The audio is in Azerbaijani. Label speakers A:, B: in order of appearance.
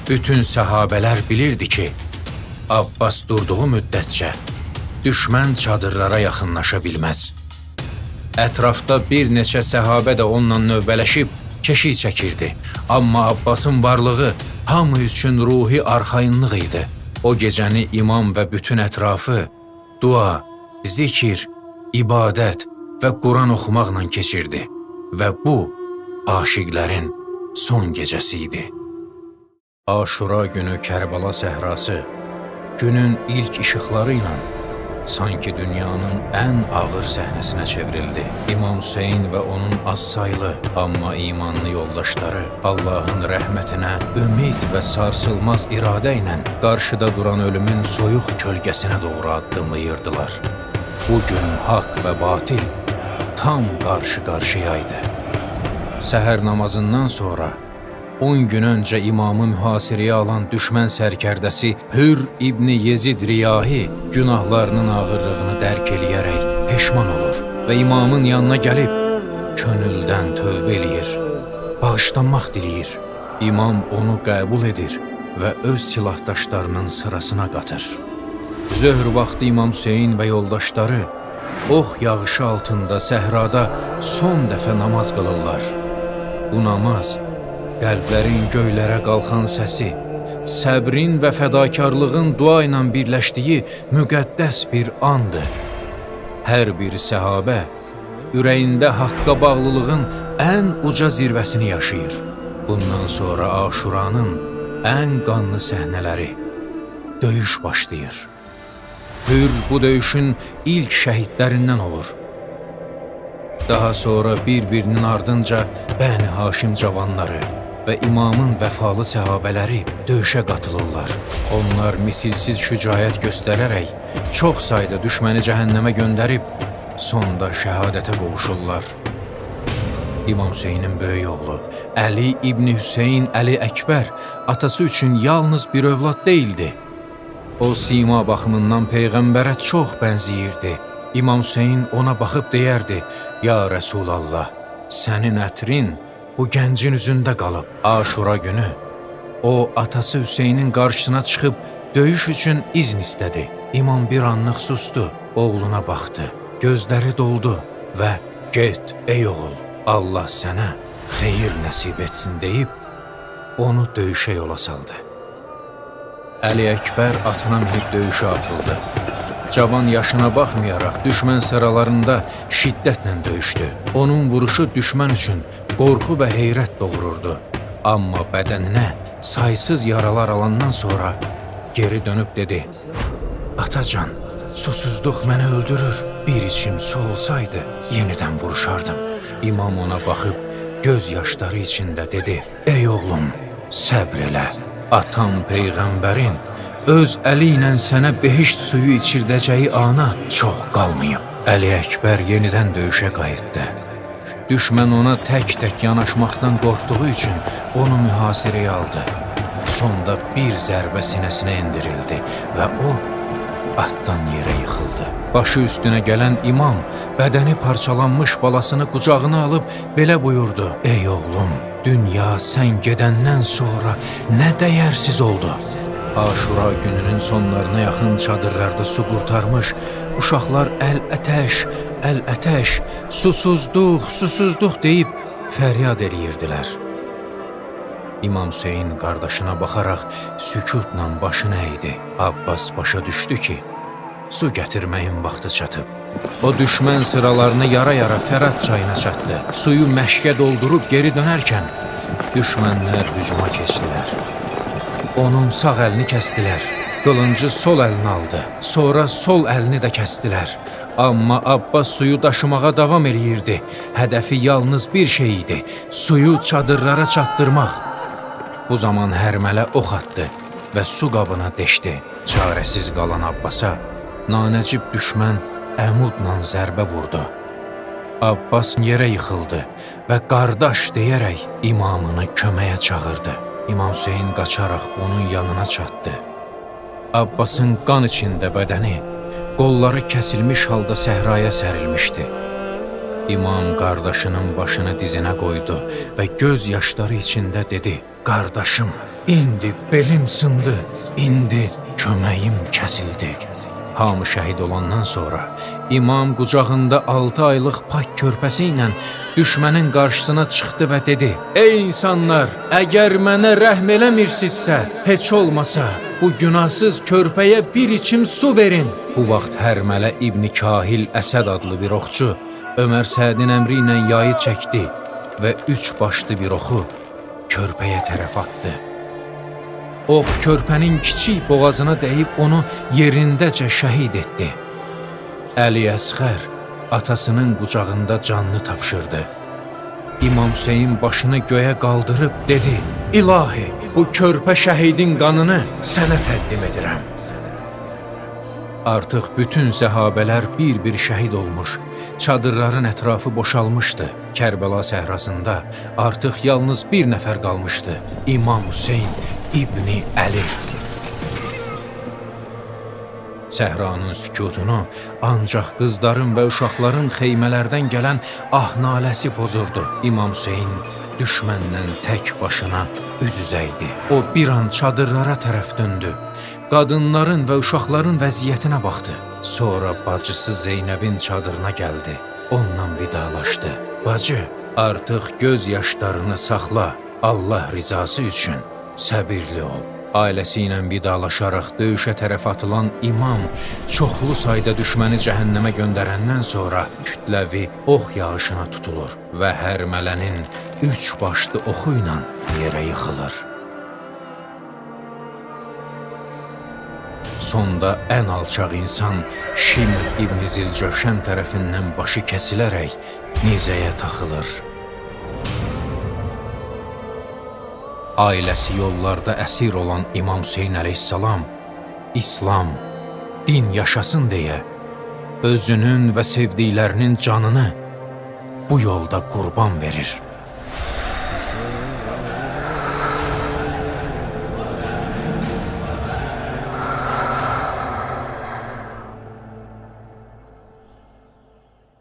A: Bütün səhabələr bilirdi ki, Abbas durduğu müddətcə düşmən çadırlara yaxınlaşa bilməz. Ətrafda bir neçə səhabə də onunla növbələşib keşik çəkirdi. Amma Abbasın varlığı hamı üçün ruhi arxayınlıq idi. O gecəni imam və bütün ətrafı dua, zikir, ibadət və Quran oxumaqla keçirdi və bu aşiqlərin son gecəsi idi. Aşura günü Kərbəla səhrası günün ilk işıqları ilə sanki dünyanın ən ağır səhnəsinə çevrildi. İmam Hüseyn və onun azsaylı, amma imanlı yoldaşları Allahın rəhmətinə ümid və sarsılmaz iradə ilə qarşıda duran ölümün soyuq kölgəsinə doğru addımlayırdılar. Bu gün haqq və batil tam qarşı-qarşıyaydı. Səhər namazından sonra 10 gün öncə imamı mühasirəyə alan düşmən sərkərdəsi Hür İbni Yezid Riyahi günahlarının ağırlığını dərk eləyərək peşman olur və imamın yanına gəlib könüldən tövbə eləyir, bağışlanmaq diləyir. İmam onu qəbul edir və öz silahdaşlarının sırasına qatır. Zöhr vaxtı İmam Hüseyn və yoldaşları ox yağışı altında səhrada son dəfə namaz qılırlar. Bu namaz qəlblərin göylərə qalxan səsi, səbrin və fədakarlığın dua ilə birləşdiyi müqəddəs bir andır. Hər bir səhabə ürəyində haqqa bağlılığın ən uca zirvəsini yaşayır. Bundan sonra Aşuranın ən qanlı səhnələri, döyüş başlayır. Hür bu döyüşün ilk şəhidlərindən olur. Daha sonra bir-birinin ardınca Bəni Haşim cavanları və imamın vəfalı səhabələri döyüşə qatılırlar. Onlar misilsiz şücaət göstərərək çox sayda düşməni cəhənnəmə göndərib sonda şəhadətə qovuşurlar. İmam Hüseynin böyük oğlu Əli İbni Hüseyn Əli Əkbər atası üçün yalnız bir övlad deyildi. O sima baxımından peyğəmbərə çox bənzəyirdi. İmam Hüseyn ona baxıb deyərdi: "Ya Rəsulallah, sənin ətrin bu gəncin üzündə qalıb." Aşura günü o atası Hüseynin qarşısına çıxıb döyüş üçün izn istədi. İmam bir anlıq sustu, oğluna baxdı. Gözləri doldu və "Get ey oğul, Allah sənə xeyir nəsib etsin" deyib onu döyüşə yola saldı. Əli Əkbər atına minib döyüşə atıldı. Cavan yaşına baxmayaraq düşmən sıralarında şiddətlə döyüşdü. Onun vuruşu düşmən üçün qorxu və heyrət doğururdu. Amma bədəninə saysız yaralar alandan sonra geri dönüb dedi: "Atacan, susuzluq məni öldürür. Bir içim su olsaydı yenidən vuruşardım." İmam ona baxıb göz yaşları içində dedi: "Ey oğlum, səbr elə. Atam peyğəmbərin öz əli ilə sənə behişt suyu içirdəcəyi ana çox qalmayıb." Əli Əkbər yenidən döyüşə qayıtdı. Düşmən ona tək-tək yanaşmaqdan qorxduğu üçün onu mühasirəyə aldı. Sonda bir zərbə sinəsinə endirildi və o atdan yerə yıxıldı. Başı üstünə gələn imam bədəni parçalanmış balasını qucağına alıb belə buyurdu: "Ey oğlum, dünya sən gedəndən sonra nə dəyərsiz oldu." Aşura gününün sonlarına yaxın çadırlarda su qurtarmış, uşaqlar əl ətəş, əl ətəş, susuzduq, susuzduq deyib fəryad eləyirdilər. İmam Hüseyn qardaşına baxaraq sükutla başını əydi. Abbas başa düşdü ki, su gətirməyin vaxtı çatıb. O düşmən sıralarını yara-yara Fərat çayına çatdı. Suyu məşkə doldurub geri dönərkən düşmənlər hücuma keçdilər. Onun sağ əlini kəsdilər. Qılıncı sol əlinə aldı. Sonra sol əlini də kəsdilər. Amma Abbas suyu daşımağa davam eləyirdi. Hədəfi yalnız bir şey idi: suyu çadırlara çatdırmaq. Bu zaman Hərmələ ox atdı və su qabına deşdi. Çarəsiz qalan Abbasa nanəcib düşmən əmudla zərbə vurdu. Abbas yerə yıxıldı və qardaş deyərək imamını köməyə çağırdı. İmam Hüseyn qaçaraq onun yanına çatdı. Abbasın qan içində bədəni, qolları kəsilmiş halda səhraya sərilmişdi. İmam qardaşının başını dizinə qoydu və göz yaşları içində dedi: "Qardaşım, İndi belim sındı, indi köməyim kəsildi. Hamı şəhid olandan sonra İmam qucağında 6 aylıq pak körpəsi ilə düşmənin qarşısına çıxdı və dedi: "Ey insanlar, əgər mənə rəhm eləmirsinizsə, heç olmasa bu günahsız körpəyə bir içim su verin." Bu vaxt Hərmələ İbni Kahil Əsəd adlı bir oxçu Ömər Sədin əmri ilə yayı çəkdi və 3 başlı bir oxu körpəyə tərəf atdı. Ox körpənin kiçik boğazına dəyib onu yerindəcə şəhid etdi. Əli Əsxər atasının qucağında canını tapşırdı. İmam Hüseyn başını göyə qaldırıb dedi: "İlahi, bu körpə şəhidin qanını sənə təqdim edirəm." Artıq bütün səhabələr bir-bir şəhid olmuş, çadırların ətrafı boşalmışdı. Kərbəla səhrasında artıq yalnız bir nəfər qalmışdı: İmam Hüseyn İbni Əli. Səhranın sükutunu ancaq qızların və uşaqların xeymələrdən gələn ah-naləsi pozurdu. İmam Hüseyn düşmənlə tək başına üz-üzə idi. O bir an çadırlara tərəf döndü. Qadınların və uşaqların vəziyyətinə baxdı. Sonra bacısı Zeynəbin çadırına gəldi. Ondan vidalaşdı. "Bacı, artıq göz yaşlarını saxla. Allah rizası üçün səbirli ol." Ailəsi ilə vidalaşaraq döyüşə tərəf atılan İmam çoxlu sayda düşməni cəhənnəmə göndərəndən sonra kütləvi ox yağışına tutulur və Hərmələnin 3 başlı oxu ilə yerə yıxılır. Sonda ən alçaq insan Şimr İbni Zilcövşən tərəfindən başı kəsilərək nizəyə taxılır. Ailəsi yollarda əsir olan İmam Hüseyn əleyhissalam, İslam, din yaşasın deyə özünün və sevdiklərinin canını bu yolda qurban verir.